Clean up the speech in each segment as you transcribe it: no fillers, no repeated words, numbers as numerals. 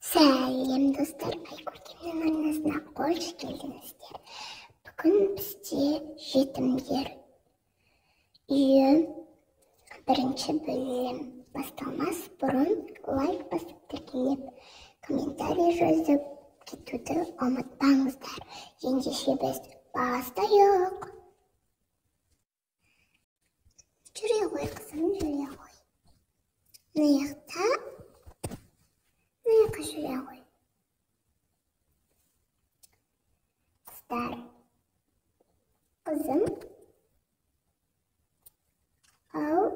Сәлем, достар! Айкөркемнің арнасына қош келдіңіздер. Бүгін бізде жетімдер үйі бірінші бөлім. Басталмас бұрын лайк басып, тіркеліп, комментарий жазып кетуді ұмытпаңыздар. Ендеше біз бастайық. Жүре ғой, қызым, жүре ғой. Мына жақта, мына жаққа жүре ғой. Қыздар, қызым, ау,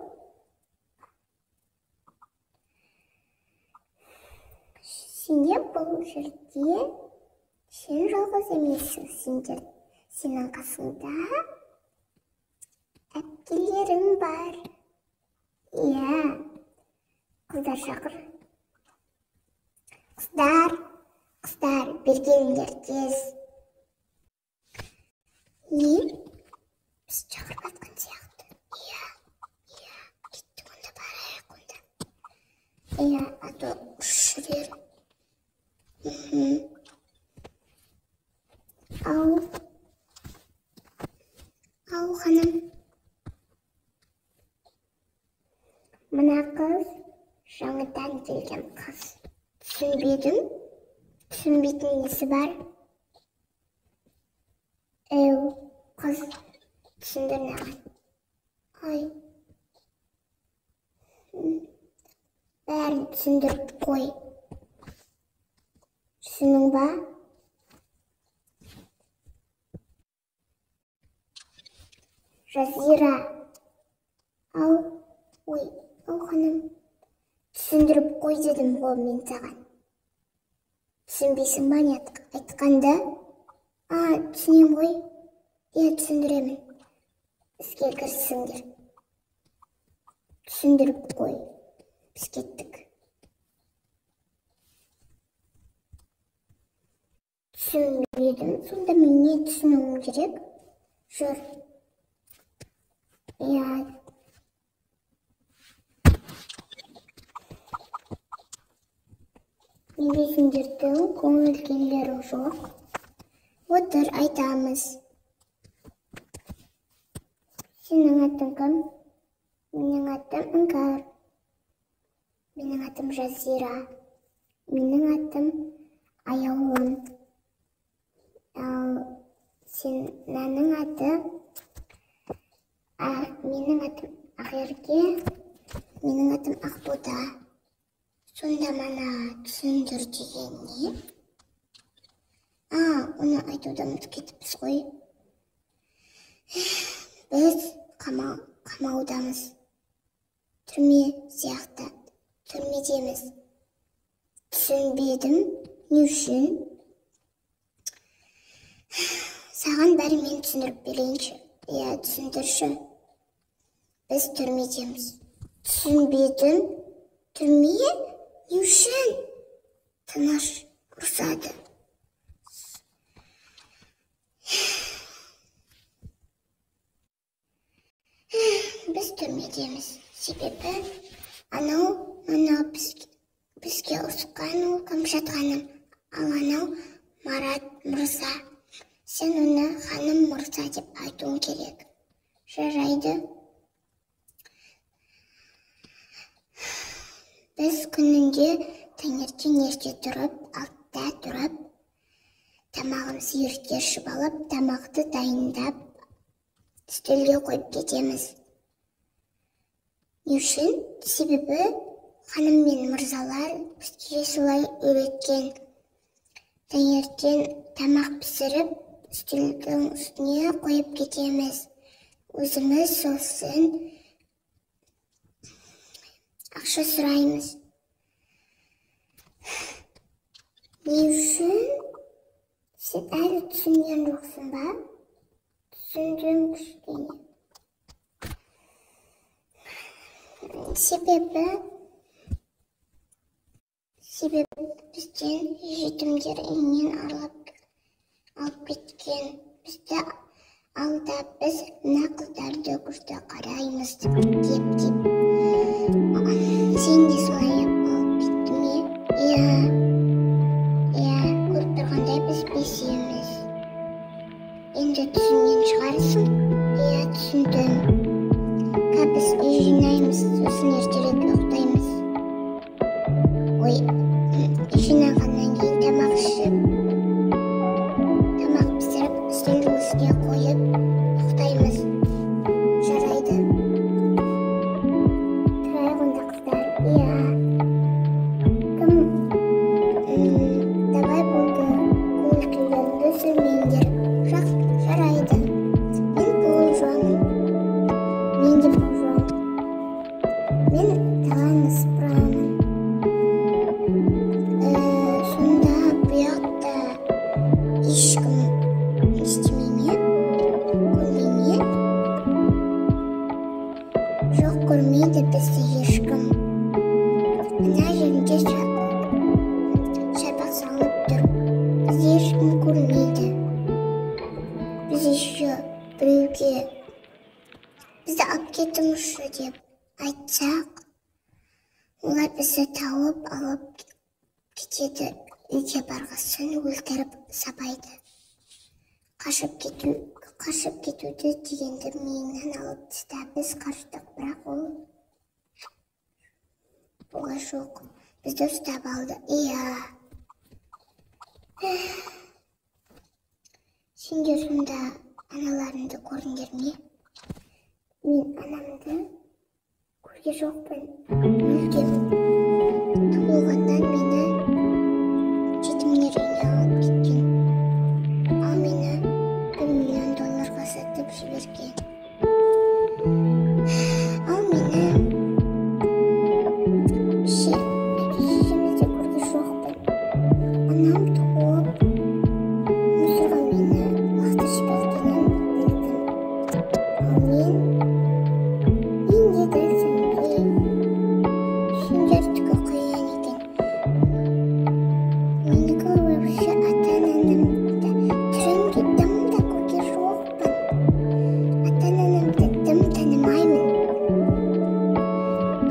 сенде бұл жерде сен жалғыз емессің, сендер, сенің қасыңда әпкелерің бар. Иә, қыздар шақыр. Қыздар, қыздар, бері келіңдер тез. Не? Біз шақырып жатқан сияқты. Иә, иә, кеттік онда, барайық онда. Иә, а то жүрер. Ау, ау, ханым. Мына қыз жаңадан келген қыз. Түсінбедім. Түсінбейтін несі бар? Әу, қыз, түсіндір маған. Ай. Бәрін түсіндіріп қой. Түсіндің ба? Жазира. Ау, ой, ау, ханым. Түсіндіріп қой дедім ғой мен саған. Түсінбейсің ба не айтқанды? А, түсінем ғой. Иә, түсіндіремін. Іске кірісіңдер. Түсіндіріп қой. Біз кеттік. Түсінбедім. Сонда мен не түсінуім керек? Жүр. Иә. Неге сендердің көңіл күйлерің жоқ? Отыр, айтамыз. Сенің атың кім? Менің атым Іңкәр. Менің атым Жазира. Менің атым Аяулым. Ал сенің аты? Менің атым Ақерке. Менің атым Ақбота. Сонда мана түсіндір деген не? А, оны айтуды ұмытып кетіппіз ғой. Біз қамаудамыз. Түрме сияқты. Түрмедеміз. Түсінбедім. Не үшін? Саған бәрі мен түсіндіріп берейінші. Иә, түсіндірші. Біз түрмедеміз. Түсінбедім. Түрме? Не үшін? Тыныш ұрсады. Біз түрмедеміз. Себебі анау мынау бізге ұрысқан ол Кәмшат ханым. Ал анау Марат мырза. Сен оны ханым мырза деп айтуың керек. Жарайды. Біз күнінде таңертең ерте тұрып, 6-да тұрып, тамағымызды ерте ішіп алып, тамақты дайындап, үстелге қойып кетеміз. Не үшін? Себебі ханым мен мырзалар бізге солай үйреткен. Таңертең тамақ пісіріп, үстелдің үстіне қойып кетеміз. Өзіміз сосын ақша сұраймыз. Не үшін? Сен әлі түсінген жоқсың ба? Түсіндім кішкене. Себебі бізден жетімдер үйінен алып кеткен. Бізді алдап, біз мына қыздарды күшті қараймыз деп деп. Сен де солай алып кетті ме? Иә. Ой, жинағаннан кейін тамақ ішіп, тамақ пісіріп, үстелдің үстіне қойып ұйықтаймыз. Жарайды. Тұрайық онда, қыздар. Иә. Кім? Давай, болды. Көңіл күйлеріңді түсірмеңдер. Жарайды. Мен пол жуамын. Мен де пол жуамын. Мен даланы сыпырамын. Сонда бұяқта ешкім не істемей ме? Көрмей ме? Жоқ, көрмейді бізді ешкім. Ана жерінде шарбақ салынып тұр. Бізді ешкім көрмейді. Біз еще біреуге бізді алып кетіңізші деп айтсақ, олар бізді тауып алып кетеді. Үйге барғасын өлтіріп сабайды. Қашып кету, қашып кетуді дегенді миыңнан алып таста. Біз қаштық, бірақ ол олай жоқ. Бізді ұстап алды. Иә. Сендер сонда аналарыңды көрдіңдер ме? Мен анамды көрген жоқпын. Мүлдем. Туылғаннан мені жетімдер үйіне алып кеткен. Ал мені 1 миллион долларға сатып жіберген. Ал мені әке шешемді де көрген жоқпын. Анам туып, мусорға мені лақтырып жібергенін білдім. Ал мен де дәл сендей. Сендердікі қиын екен. Менікі вообще ата-анамды тірімде дым да көрген жоқпын. Ата-анамды дым танымаймын.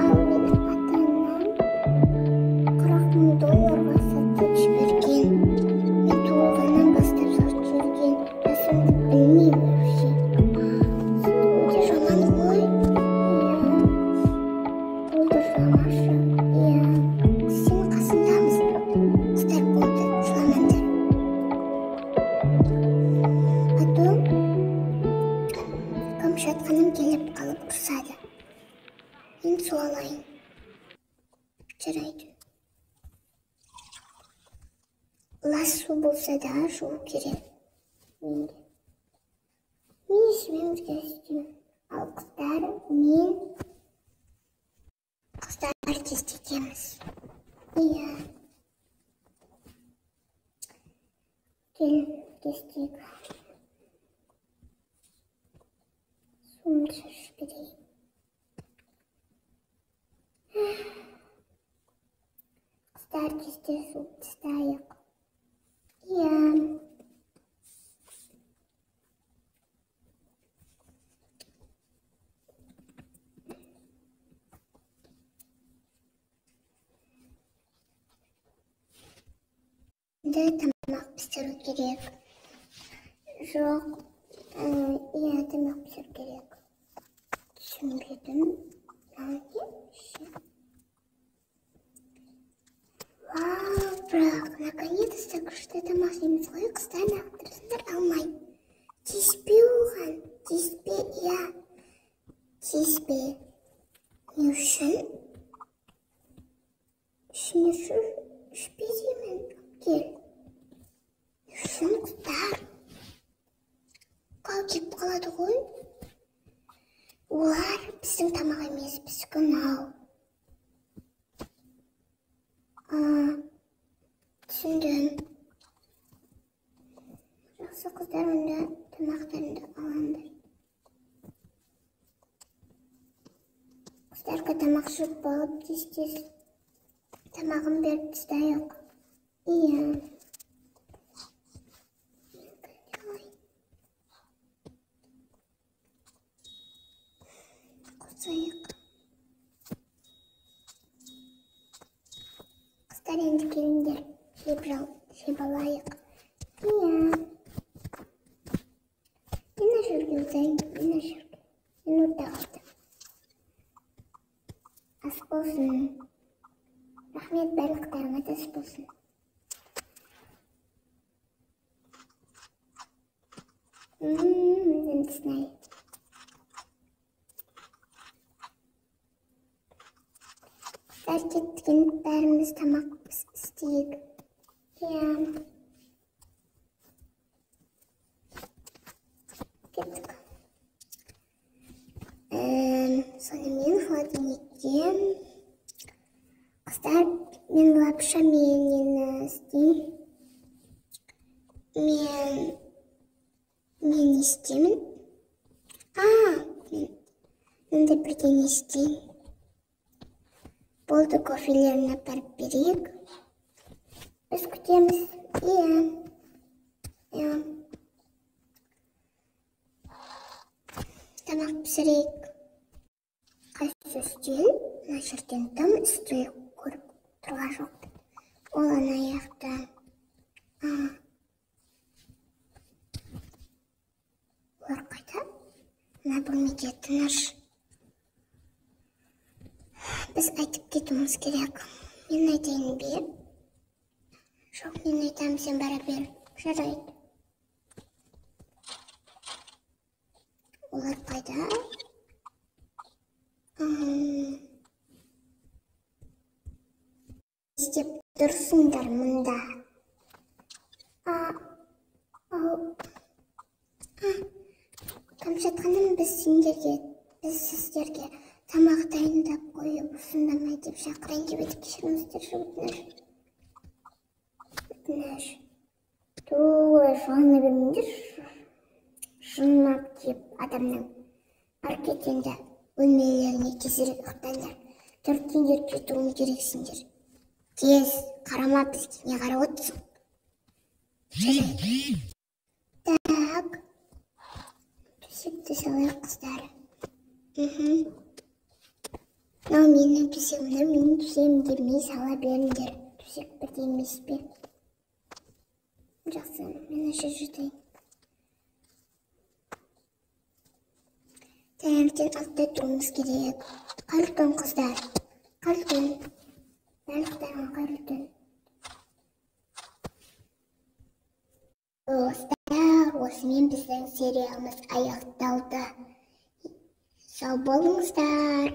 Ал мені ата-анам 40 мың долларға сатып жіберген. Мен туылғаннан бастап сатып жіберген. Жасымды білмеймін вообще. Сен өте жаман ғой. Иә. Болды, жыламашы. Иә. Біз сенің қасыңдамыз. Қыздар, болды, жыламаңдар. А то Қамшат ханым келіп қалып ұрсады. Мен су алайын. Жарайды. Лас су болса да жуу керек. Менде. Мен ешкіммен бірге істеймін. Ал қыздар, мен қыздар тездетеміз. Иә. Кел, кестейік. Суымды шашып берейін. Қыздар, кесте жуып тастайық. Иә. Енді тамақ пісіру керек. Жоқ, иә, тамақ пісіру керек. Түсінбедім. Мынау не? Вау, бірақ наконец-то күшті тамақ жейміз ғой, қыздар, лақтырсыңдар алмай. Тиіспе оған, тиіспе, иә. Тиіспе. Не үшін? Ішіне ішпе деймін. Кел. Не үшін, қыздар? Қау келіп қалады ғой. Олар біздің тамақ емес, біздікі мынау. Түсіндім. Жақсы, қыздар, онда тамақтарыңды алыңдар. Қыздарға тамақ ішіп болып тез-тез тамағын беріп тастайық. Иә. Қосайық. Қыздар, енді келіңдер, жеп алайық. Иә. Мен мына жерге отырайын, мен мына жерге. Мен ортаға отырамын. Ас болсын. Рахмет, барлықтарыңа ас болсын. Дәмдісін-ай. Қыздар, кеттік енді бәріміз тамақ істейік. Иә. Кеттік. Сонымен холодильникке қыздар, мен лапша мен нені істеймін. Мен не істеймін? Мен мындай бірдеңе істеймін. Болды, кофелерін апарып берейік. Біз күтеміз. Иә. Иә. Тамақ пісірейік. Қайсы үстел? Мына жерден тым үстел көріп тұрған жоқпын. Ол ана жақта. Олар қайда? Мына бөлмеде тыныш. Біз айтып кетуіміз керек. Мен айтайын бе? Жоқ, мен айтамын, сен бара бер. Жарайды. Олар қайда? Істеп тұрсыңдар мында? Камшат ханым, біз сіздерге тамақ дайындап қойып, осындамай деп шақырайын деп едік. Кешіріңіздер, өтініш. Өтініш. Олай жылана бермеңдерші. Жынап деп адамның. Бар кет енді, бөлмелеріңе тезірек ұйықтаңдар. 4 күндер кетуім керексіңдер. Тез, қарама бізге, не қарап отырсың? Жарайды. Так. Төсекті салайық, қыздар. Мынау менің төсегім, мынау менің төсегім демей сала беріңдер. Төсек бірдей емес пе? Жақсы, мен осы жатайын. Таңертең 6-да тұруымыз керек. Қайырлы түн, қыздар. Қайырлы түн. Барлықтарыңа қайырлы түн. Достар, осымен біздің сериалымыз аяқталды. Сау болыңыздар.